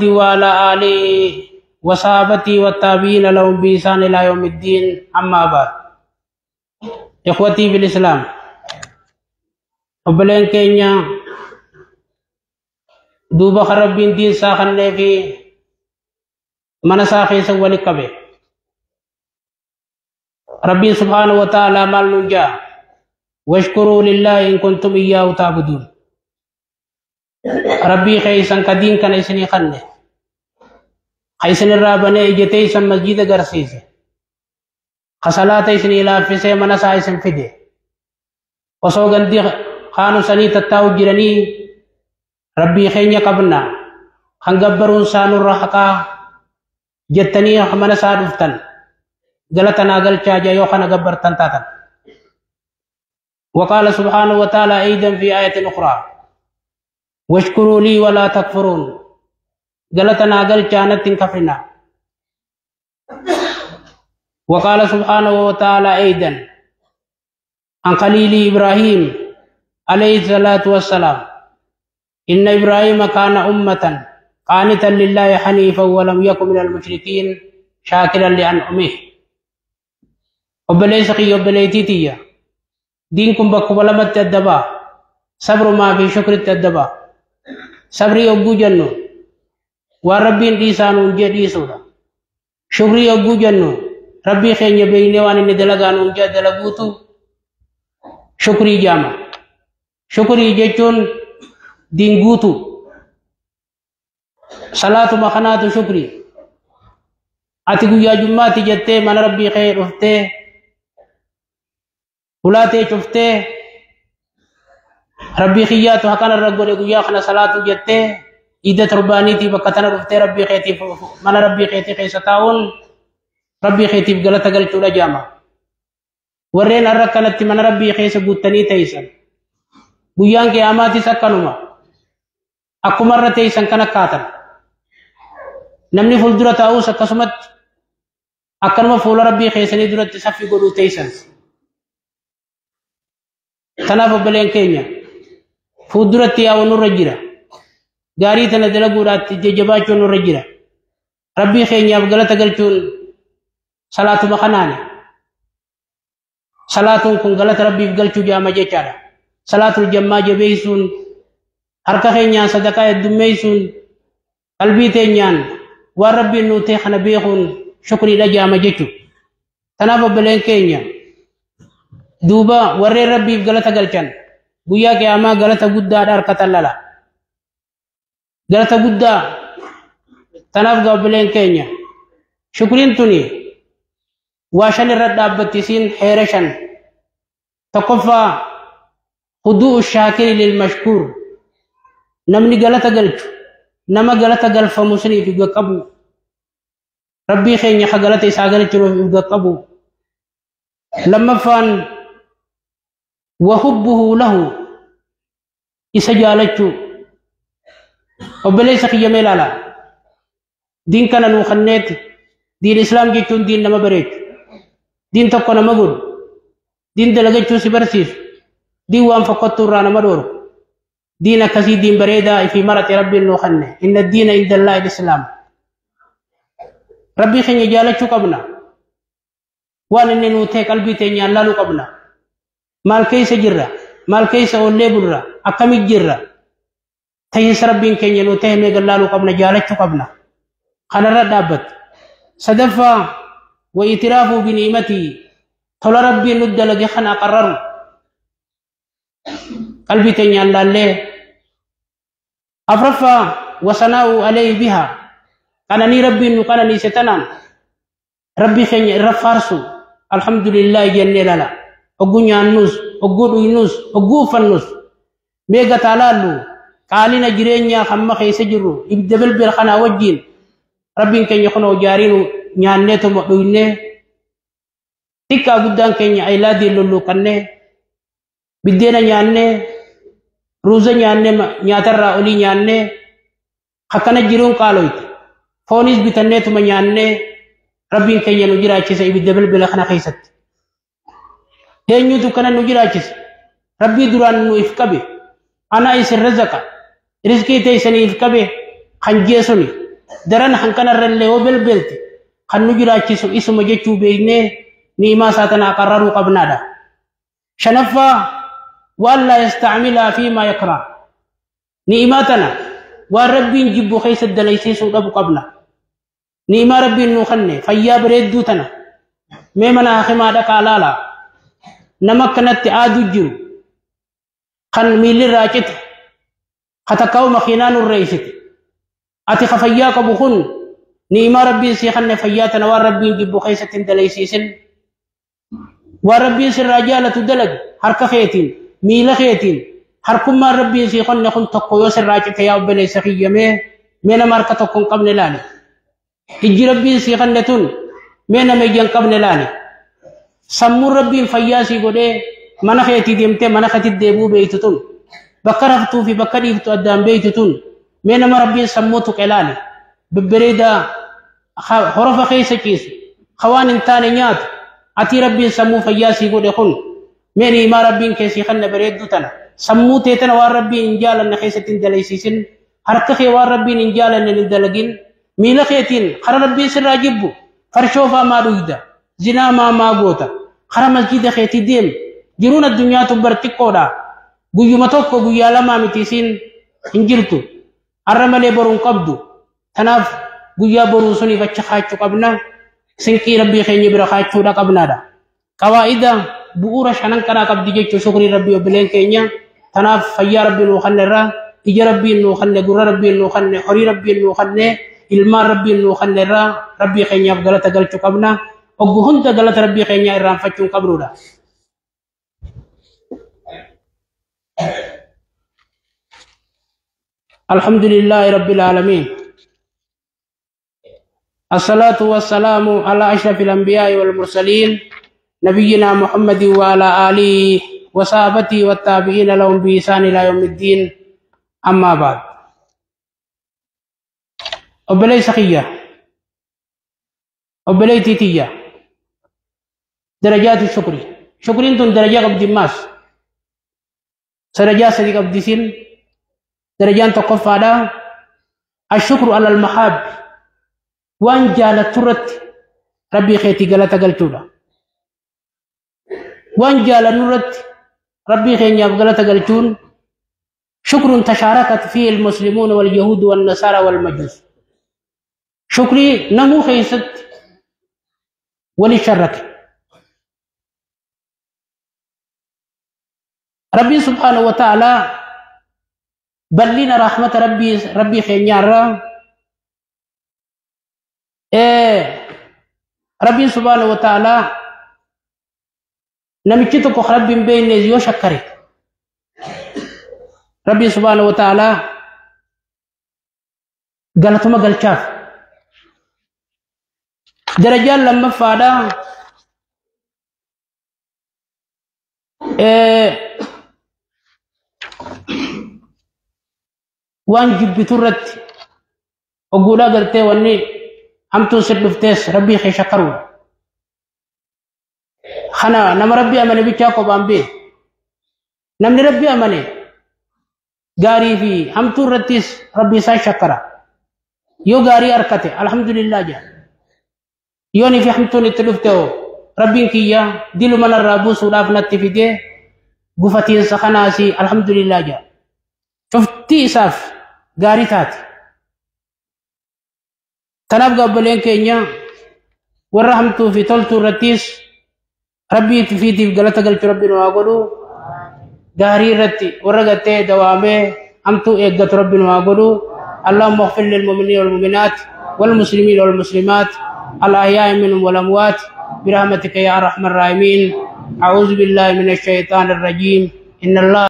وعلى آله وصحابته والتابعين لهم بإحسان إلى يوم الدين. أما بعد، إخوتي في الإسلام، obboleen keenya duuba kan Rabbiin diin isaa kannee fi mana isaa keessa wali qabe. Rabbiin subhaanahu wa ta'ala maal nuun jaa? واشكروا لله إن كنتم إياه تعبدون. Rabbii keessan ka diin kana isinii kanne, ka isin irraa banee ija teessan masjida garsiise, ka salaata isinii laaffisee mana isaa isin fide, osoo gandi kaanu sanii tattaa'u jiranii Rabbii keenya qabna kan gabbaruun isaa nurra haqaa jettanii mana isaa dhuftan, galata naa galchaa jaa yoo kana gabbartan taatan. وقال سبحانه وتعالى أيضا في آية أخرى: واشكروا لي ولا تكفرون. Galata naa galchaa, natti hin kafrina. وقال سبحانه وتعالى أيضا عن خليل إبراهيم عليه الصلاة والسلام: إن إبراهيم كان أمة قانتا لله حنيفا ولم يكن من المشركين شاكرا لأنعمه. Obboleessa kiyya, obboleettii tiyya, diin kun bakkuma lamatti adda ba'a: sabrumaa fi shukritti adda ba'a. Sabrii yogguu jennu waan Rabbiin dhiisaa nuun jee dhiisuudha. Shukrii yogguu jennu Rabbii keenya beeynee waan inni dalagaa nuun jee dalaguutu shukrii jaama. Shukrii jechuun diin guutu, salaatuma kanaatu shukrii. Ati guyyaa jummaati jettee mana Rabbii kee dhuftee, hulaatee cuftee, Rabbii kiyyaatu hakana irra godhe guyyaa kana salaatu jettee, iida torbaaniitii bakka tana dhuftee Rabbii keetiif mana Rabbii keetii keessa taa'uun Rabbii keetiif galata galchuudha jaama. Warreen har'a akkanatti mana Rabbii keessa guuttanii teessan, guyyaan qiyaamaatis akkanuma akkuma irra teessan kan akkaatan. Namni fuuldura taa'us akkasumatti akkanuma fuula Rabbii keessanii duratti saffi godhuu teessan. Tanaaf obboleen keenya, fuulduratti yaa'u nurra jira. Gaarii tana dalaguudhaatti jajjabaachuun nurra jira. Rabbii keenyaaf galata galchuun salaatuma kanaani. Salaatuun kun galata Rabbiif galchuu jaama jechaadha. Salaatul jammaa jabeessuun, harka keenyaan sadaqaa heddummeessuun, qalbii teenyaan waan Rabbiin nuu ta'e kana beekuun shukriidha jaama jechuudha. Tanaaf obboleen keenya, duuba warreen Rabbiif galata galchan guyyaa qiyaamaa galata guddaadha harkatan lala. Galata guddaa. Tanaaf obboleen keenya, shukriin tuni waa shan irra dhaabbatti isiin, heera shan. Tokkoffaa, خضوع الشاكر للمشكور. Namni galata galchu nama galata galfamu saniif qabu. Rabbii keenya ka galata isaa galchuuf qabu. Lammaffaan, وحبه له, isa jaalachuu. Obboleessa kiyya, mee ilaala, diin kana nuu kanneeti. Diin Islaam jechuun diin nama bareechu, diin tokko nama godhu, diin dalagachuu si barsiisu, diin waan fokkottuu irraa nama dhoorku. Diin akkasii, diin bareedaa ifii marate Rabbiin nuu kanne. إن الدين عند الله الإسلام. Rabbii keenya jaalachuu qabna. Waan inni nuu ta'e qalbii teenyaan laaluu qabna. Maal keessa jirra? Maal keessa oollee bulra? Akkamit jirra? Ta'iinsa Rabbiin keenya nuu ta'e mee laaluu qabna, jaalachuu qabna. Kanarra dhaabbatti. Sadaffaa, واعترافه بنعمته. Tola Rabbiin nu dalage kana qarraru qalbii teenyaan laallee. Afraffaa, وثناؤه عليه بها. Qananii Rabbiin nu qananiise tanaan Rabbii keenya irra faarsu. الحمد لله jennee lala. Ogguu nyaannus, ogguu dhugnus, ogguu uffannus, mee gataa laallu qaalina jireenyaa hamma keessa jirru, ibidda bilbila kanaa wajjiin Rabbiin keenya kunoo jaariinu nyaanneetuma dhugnee, xiqqaa guddaan keenya ayilaadiin lulluuqannee, biddeena nyaannee, ruuza nyaannee, nyaatarraa olii nyaannee, akkana jiruun qaaloyte. Foonis bitanneetuma nyaannee, Rabbiin keenya nu jiraachisa ibidda bilbila kana keessatti. Eenyutu kana nu jiraachise? Rabbii duraan nu if qabe, ana isin razaqa, riskii teessanii if qabe kan jee suni. Daran hanqanarrallee yoo belbelte kan nu jiraachisu isuma jechuu beeknee ni'imaa isaa tana aqarraruu qabnaadha. Shanaffaa waan laa yastacmilaa fiimaa yakraa. Ni'imaa tana waan Rabbiin jibbu keessa dalaysiisuu dhabu qabna. Ni'imaa Rabbiin nuu kenne fayyaa bareedduu tana mee mana hakimaa dhaqaa laalaa. Nama akkanatti aaduu jiru kan miillirraa cite ka takkaa'u makiinaa nurreessite. Ati ka fayyaa qabu kun ni'imaa Rabbiin sii kenne fayyaa tana waan Rabbiin jibbu keessatti hin dalaysiisin. Waan Rabbiin sirraa jaalatu dalagi harka keetiin miila keetiin harkummaan Rabbiin sii kenne kun tokko yoo sirraa cite yaa obboleessa kiyyamee mee nama harka tokko hin qabne laali. Ijji Rabbiin sii kenne tun mee nama ija hin qabne laali. Sammuun Rabbiin fayyaa sii godhee mana keetii deemtee mana keetti deebi'uu beeytu tun bakka raftuu fi bakka dhiiftu addaan beeytu tun mee nama Rabbiin sammuu tuqe laali. Bebbereedaa horofa keessa ciisu ka waan hin taane nyaatu ati Rabbiin sammuu fayyaa sii godhe kun mee ni'imaa Rabbiin keessii kenne bareedduu tana sammuu tee tana waan Rabbiin hin jaalanne keessatti hin dalaysiisin. Harka kee waan Rabbiin hin jaalanne hin dalagin. Miila keetiin kara Rabbiin sirraa jibbu farshoo faa maa dhuyda zinaa maa maa goota kara masjida keetii deem. Jiruun addunyaa tun bar xiqqoodha. Guyyuma tokko guyyaa lamaa miti isiin hin jirtu. Har'a malee boruu hin qabdu. Tanaaf guyyaa boruu suniif achi kaachuu qabna. Sinqii Rabbii keenya bira kaachuudha qabnaadha. Qawaa'ida bu'uura shanan kanaa qabdi jechuun shukrii Rabbii obboleen keenya. Tanaaf fayyaa Rabbii nuu kenne irraa, ija Rabbiin nuu kenne, gurra Rabbiin nuu kenne, horii Rabbiin nuu kenne, ilmaan Rabbiin nuu kenne irraa Rabbii keenyaaf galata galchuu qabna. Oggu hunda galata Rabbii keenyaa irraanfachuu hin qabnudha. الحمد لله رب العالمين. الصلاة والسلام على أشرف الأنبياء والمرسلين نبينا محمد وعلى آله وصحبه والتابعين لهم بإحسان إلى يوم الدين. أما بعد. أبلي سخية أبلي تيتية درجات الشكر. شكرين تون درجة قبل ماس درجة صديق قبل سين درجان تقف على الشكر على المحاب وان جالت ترت ربي خيتي غلطة قلتولا وان جال نرت ربي خيني غلطة قلتون. شكر تشاركت فيه المسلمون واليهود والنصارى والمجوس. شكري نمو خيست ولشرك ربي سبحانه وتعالى بلنا رحمة ربي ربي خينيارا. ربي سبحانه وتعالى نمشي تكو ربي بين يو شكري ربي سبحانه وتعالى قالتما قال شاف درجة لما فادا waan jibbitu irratti ogguudhaa gartee wanni hamtuun si dhuftees Rabbii kee shakkaruudha. Kana nama Rabbii amane bichaa kophaan beeku. Namni Rabbii amane gaarii fi hamtuu irrattis Rabbii isaa shakkara. Yoo gaarii harkate alhamdulillah jedha. Yoo ni fi hamtuun itti dhufte hoo Rabbiin kiyya diluma narraa buusuudhaaf natti fidee gufatiinsa kanaas alhamdulillah jedha. Cuftii isaaf gaarii taate. Tanaaf gaabboleen keenya warra hamtuu fi toltuu irrattis Rabbii fiitiif galata galchu Rabbi nu haa godhu. Gaarii irratti warra gattee dawaamee hamtuu eeggatu Rabbi nu haa godhu. اللهم اغفر للمؤمنين والمؤمنات والمسلمين والمسلمات الأحياء منهم والأموات برحمتك يا أرحم الراحمين. أعوذ بالله من الشيطان الرجيم. إن الله